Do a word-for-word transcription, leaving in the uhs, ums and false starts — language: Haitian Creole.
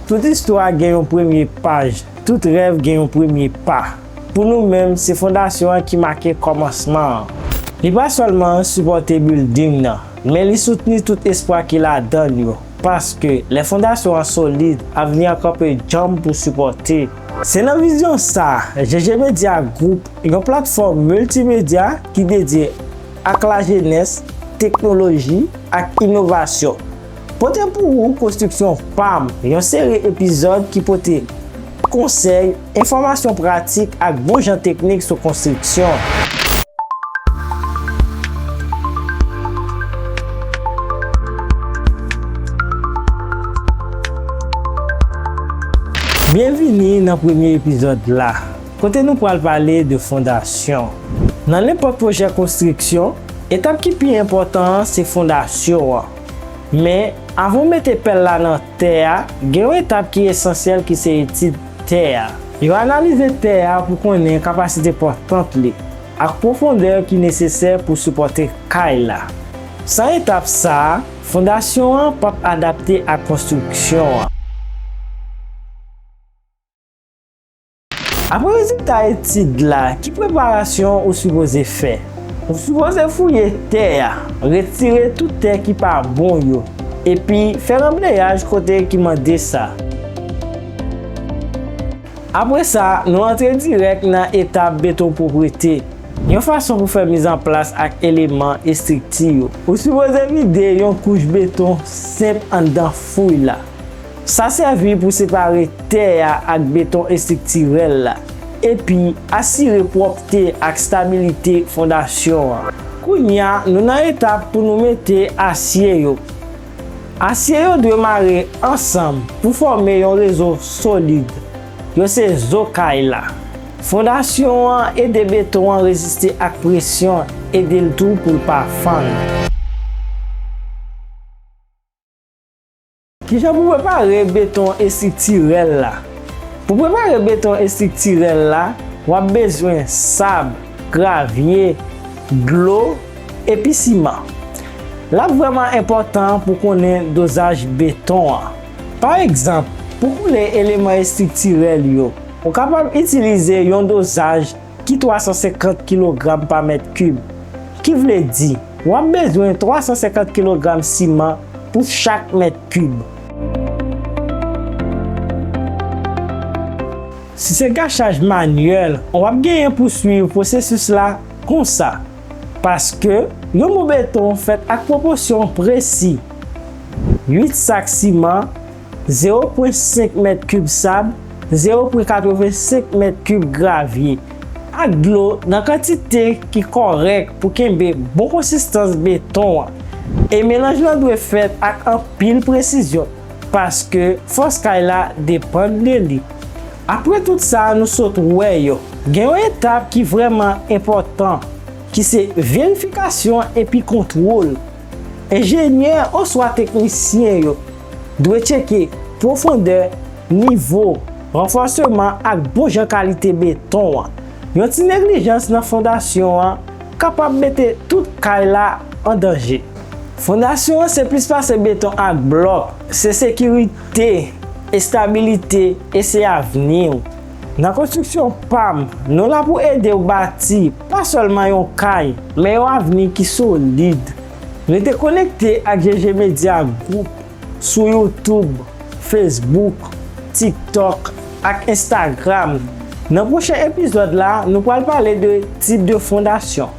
Tout istwa gen yon premye paj, tout rèv gen yon premye pa. Pou nou menm, se fondasyon an ki make kòmansman an. Li pa sèlman sipòte bilding nan, men li soutni tout espwa ki ladan l yo. Paske lè fondasyon an solid, avni an kanpe djanm pou sipòte. Se nan vizyon sa a, G G Media Group, yon platfòm miltimedya ki dedye ak lajenès, teknoloji ak inovasyon, pote pou ou Konstriksyon Pam, yon seri epizòd ki pote konsèy, enfòmasyon pratik ak bon jan teknik sou konstriksyon. Byenvini nan premye epizòd la, kote nou pral pale de fondasyon. Nan nenpòt pwojè konstriksyon, etap ki pi enpòtan an se fondasyon an. Men, avan w mete pèl la nan tè a, gen yon etap ki esansyèl ki se etid tè a. Yo analize tè a pou konnen kapasite pòtant li ak pwofondè ki nesesè pou sipòte kay la. San etap sa a, fondasyon an p ap adapte ak konstriksyon an. Apre rezilta etid la, ki preparasyon ou sipoze fè? Ou sipoze fouye tè a, retire tout tè ki pa bon yo, epi fè ranbleyaj kote ki mande sa. Apre sa, nou antre dirèk nan etap beton pwoprete, yon fason pou fè mizanplas ak eleman estrikti yo. Ou sipoze vide yon kouch beton senp anndan fouy la. Sa sèvi pou separe tè a ak beton estriktirèl la, epi asire pwòpte ak stabilite fondasyon an. Kounye a, nou nan etap pou nou mete asye yo. Asye yo dwe mare ansanm pou fòme yon rezo solid. Yo se zo kay la. Fondasyon an ede beton an reziste ak presyon, ede l tou pou l pa fann. Kijan pou prepare beton estriktirèl la? Pou prepare beton estriktirèl la, w ap bezwen sab, gravye, dlo, epi siman. L ap vrèman enpòtan pou konnen dozaj beton an. Pa egzanp, pou koule eleman estriktirèl yo, ou kapab itilize yon dozaj ki twa san senkant kilogram pa mèt kib. Ki vle di, w ap bezwen twa san senkant kilogram siman pou chak mèt kib. Si se gachaj manyèl, w ap genyen pou swiv pwosesis la konsa. Paske yon mou beton fèt ak pwopòsyon presi, uit sak siman, zewo pwen senk mèt kib sab, zewo pwen katrevensenk mèt kib gravye, ak dlo nan kantite ki kòrèk pou kenbe bon konsistans beton an. E melanj lan dwe fèt ak anpil presizyon, paske fòs kay la depann de li. Apre tout sa nou sot wè yo, gen yon etap ki vrèman enpòtan, ki se verifikasyon epi kontwòl. Enjenyè oswa teknisyen yo dwe tcheke pwofondè, nivo, ranfòseman ak bon jan kalite beton an. Yon ti neglijans nan fondasyon an kapab mete tout kay la an danje. Fondasyon an se plis pase beton ak blòk, se sekirite, estabilite e se avni w. Nan Konstriksyon Pam, nou la pou ede w bati pa sèlman yon kay, men yon avni ki solid. Rete konekte ak G G Media Group sou YouTube, Facebook, TikTok ak Instagram. Nan pwochen epizòd la, nou pral pale de tip de fondasyon.